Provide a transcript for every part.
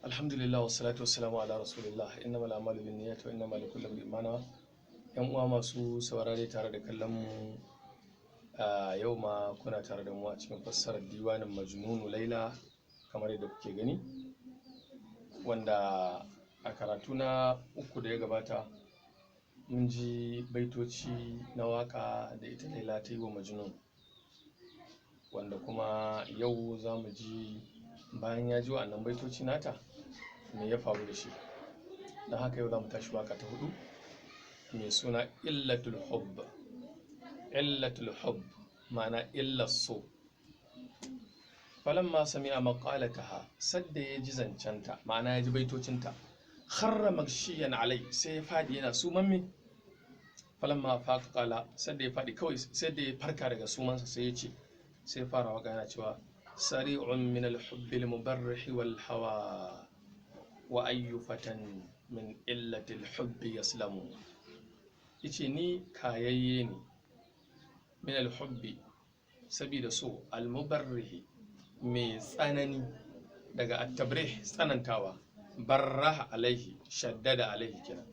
Alhamdulillah, wassalatu wassalamu ala rasulillah. Innamal a'malu binniyat wa innamal likulli imrin ma nawa. Yan uwa masu saurare tare da kallon mu, a yau ma kuna tare da mu a cikin fassarar diwanin Majnunu Laila kamar yadda kuke gani, wanda a karatu na uku da ya gabata mun ji baitoci na waka da ita Laila ta yi wa Majnun, wanda kuma yau za mu ji bayan ya ji wa'annan baitoci nata me ya faru da shi. Don haka yau za mu tashi waka ta hudu mai suna Illatul Hubb. Illatul Hubb ma'ana illar so. Falamma sami'a maqalataha, sadda ya ji zancenta, ma'ana ya ji baitocinta, kharra magshiyan alai, sai ya fadi yana sumamme. Falamma faqa qala, sadda ya fadi kawai, sadda ya farka daga sumansa sai ya ce, sai ya fara waka yana cewa: sari'un min al-hubbi al-mubarrih wal hawa, wa ayyu fatan min illati al-hubbi yaslamu. Yace ni kayayye ne, min al-hubbi, sabida so, al-mubarrih, mai tsanani, daga at-tabrih, tsanantawa, barraha alaihi, shaddada alaihi kenan,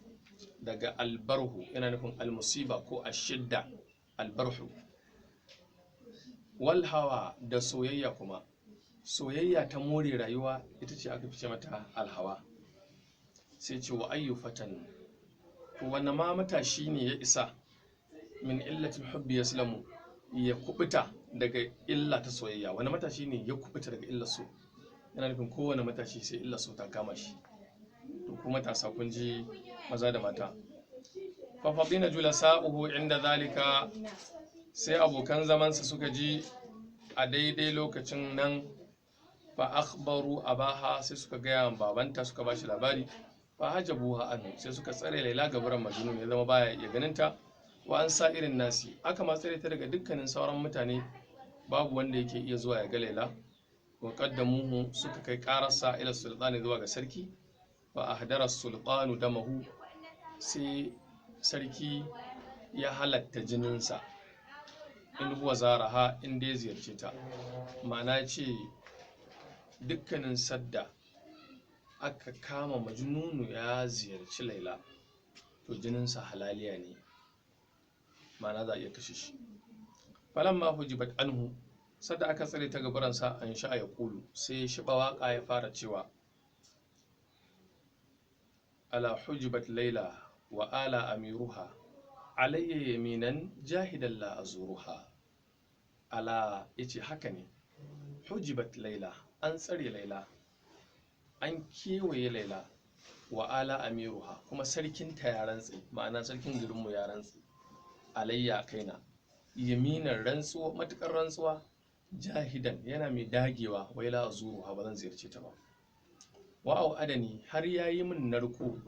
daga albarhu, yana nufin almusiba ko ashidda, albarhu. Wal hawa, da soyayya kuma, soyayya ta more rayuwa ita ce aka fice mata alhawa. Sai ce wa ayyu fatan, to wanne ma matashi ne ya isa, min illatil hubbi yaslamu, ya kubuta daga illa ta soyayya? Wani matashi ne ya kubuta daga illar so? Yana nufin kowane matashi sai illar so ta kama shi. To ku matasa kun ji, maza da mata. Fa fadina julasa'uhu inda zalika, sai abokan zamansa suka ji a daidai lokacin nan. Fa akhbaru abaha, sai suka gaya wa babanta, suka bashi labari. Fa hajabuha anhu, sai suka tsare Laila gaburan Majnun, ya zama baya iya ganinta. Wa an sa irin nasi, aka ma tsare ta daga dukkanin sauran mutane, babu wanda yake iya zuwa ya ga Laila. Wa qaddamuhu, suka kai kararsa, ila sultani, zuwa ga sarki. Fa ahdara sultanu damahu, sai sarki ya halatta jininsa, in huwa zaraha, in dai ziyarce ta. Ma'ana ce dukkanin sadda aka kama Majnunu ya ziyarci Laila, to jininsa halaliya ne, ma'ana za a iya kashe shi. Falamma hujibat anhu, sadda aka tsare ta gabaransa, an sha'a ya kulu, sai ya shiba waka ya fara cewa: ala hujibat Laila wa ala amiruha alayya yaminan jahidan la azuruha. Ala, yace haka ne, hujibat Laila, an tsare Laila, an kewaye Laila, wa ala amiruha, kuma sarkinta ya rantse, ma'ana sarkin garinmu ya rantse, alayya, kaina, yaminan, rantsuwa, matukar rantsuwa, jahidan, yana mai dagewa, wai la azuruha, ba zan ziyarce ta ba. Wa adani, har yayi min narko.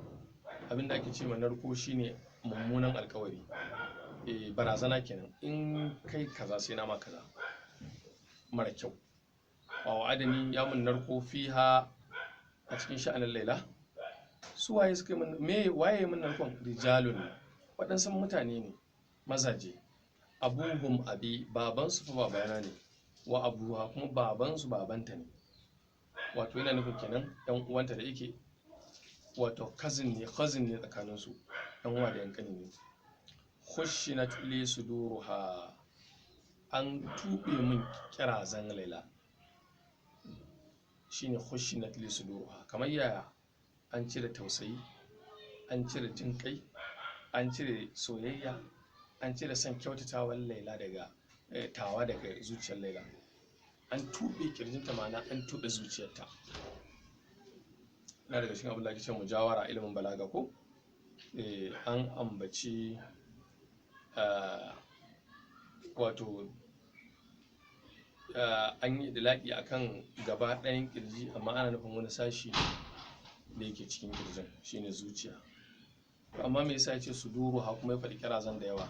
Abinda ake ce ma narko shine mummunan alkawari, barazana kenan, in kai kaza sai na ma kaza mara kyau. Wa adani, ya mun narko, fiha, a cikin sha'anin Laila. Su waye suka yi mun, me waye mun narkon? Rijalun, waɗansu mutane ne mazaje, abuhum abi, babansu fa babana ne, wa abuha, kuma babansu babanta ne. Wato yana nufin kenan yan uwanta da yake, wato cousin ne tsakaninsu, yan uwa da yan kani ne. Khushinat li suduruha, an tube min kirazan Laila, shine khushinat li suduruha. Kamar yaya? An cire tausayi, an cire jin kai, an cire soyayya, an cire son kyautatawan Laila daga tawa, daga zuciyar Laila. An tube kirjinta, ma'ana an tube zuciyarta. Na daga cikin abin da ake ce mujawara, ilimin balaga ko, an ambaci wato an yi idlaki akan gaba ɗayan kirji, amma ana nufin wani sashi da yake cikin kirjin, shine zuciya. To amma me yasa ya ce suduru ha, kuma ya faɗi kirazan da yawa?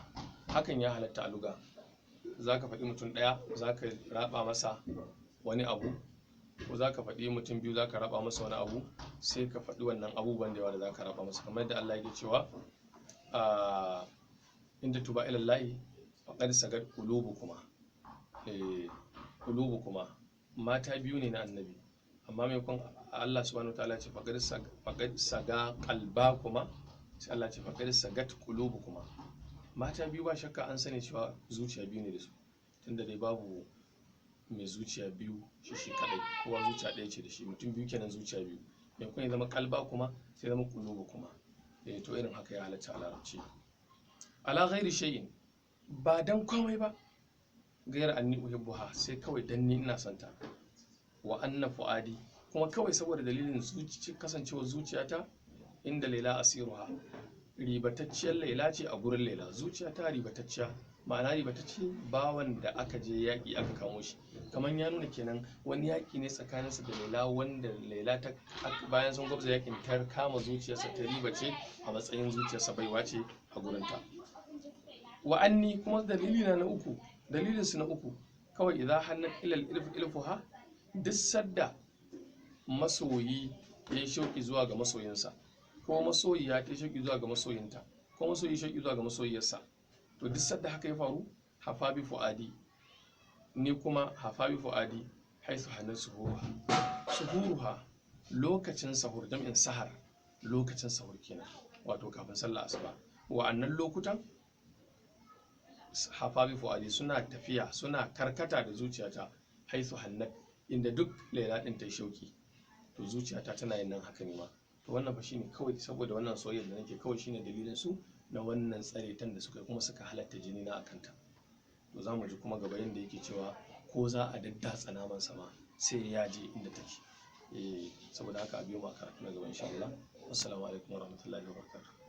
Hakan ya halatta a luga. Za ka faɗi mutum ɗaya, za ka raba masa wani abu, ko za ka faɗi mutum biyu, za ka raba masa wani abu, sai ka faɗi wannan abubuwan da yawa da za ka raba masa, kamar yadda Allah yake cewa inda tuba ilallahi faqad sagat qulubukuma. Qulubukuma mata biyu ne na annabi, amma maimakon Allah subhanahu wa ta'ala ce faqad saga qalba kuma, sai Allah ce faqad sagat kuma. Mata biyu ba shakka an sani cewa zuciya biyu ne da su, tunda dai babu mai zuciya biyu shi shi kadai, kowa zuciya ɗaya ce da shi, mutum biyu kenan zuciya biyu. Maimakon ya zama kalba kuma sai zama kulubu kuma. Eh, to irin haka ya halatta a larabci. Ala ghairi shay'in, ba dan komai ba, gairar anni uhibbuha, sai kawai dan ni ina santa, wa anna fuadi, kuma kawai saboda dalilin zuci kasancewar zuciyata inda Laila asiruha, ribatacciyar Laila ce a gurin Laila. Zuciyata ribatacciya, ma'ana ribatacce bawan da aka je yaƙi aka kamo shi. Kamar ya nuna kenan wani yaƙi ne tsakaninsa da Laila, wanda Laila ta bayan sun gwabza yaƙin ta kama zuciyarsa ta ribace a matsayin zuciyarsa baiwa ce a gurinta. Wa anni, kuma dalilina na uku, dalilinsu na uku kawai, idan hannun ilal ilf ilfuha, duk sadda masoyi ya yi shauƙi zuwa ga masoyinsa, ko masoyiya ta yi shauƙi zuwa ga masoyinta, ko masoyi shauƙi zuwa ga masoyiyarsa, to duk sadda haka ya faru, hafa bi fu'adi, ni kuma hafa bi fu'adi haisu hannun suhuruha. Suhuruha lokacin sahur, jam'in sahar, lokacin sahur kenan, wato kafin sallah asuba. Wa'annan lokutan hafa bi fu'adi suna tafiya, suna karkata da zuciyata, haisu hannat, inda duk Laila din ta yi shauki, to zuciyata tana yin nan haka ne ma. To wannan fa shine kawai saboda wannan soyayyar da nake, kawai shine dalilin su na wannan tsaretan da suka yi kuma suka halatta jini na akanta. To za mu ji kuma gaba yanda yake cewa ko za a daddatsa naman sama sai ya je inda take. Eh, saboda haka a biyo mu a karatu na gaba insha Allah. Assalamu alaikum warahmatullahi wabarakatuh.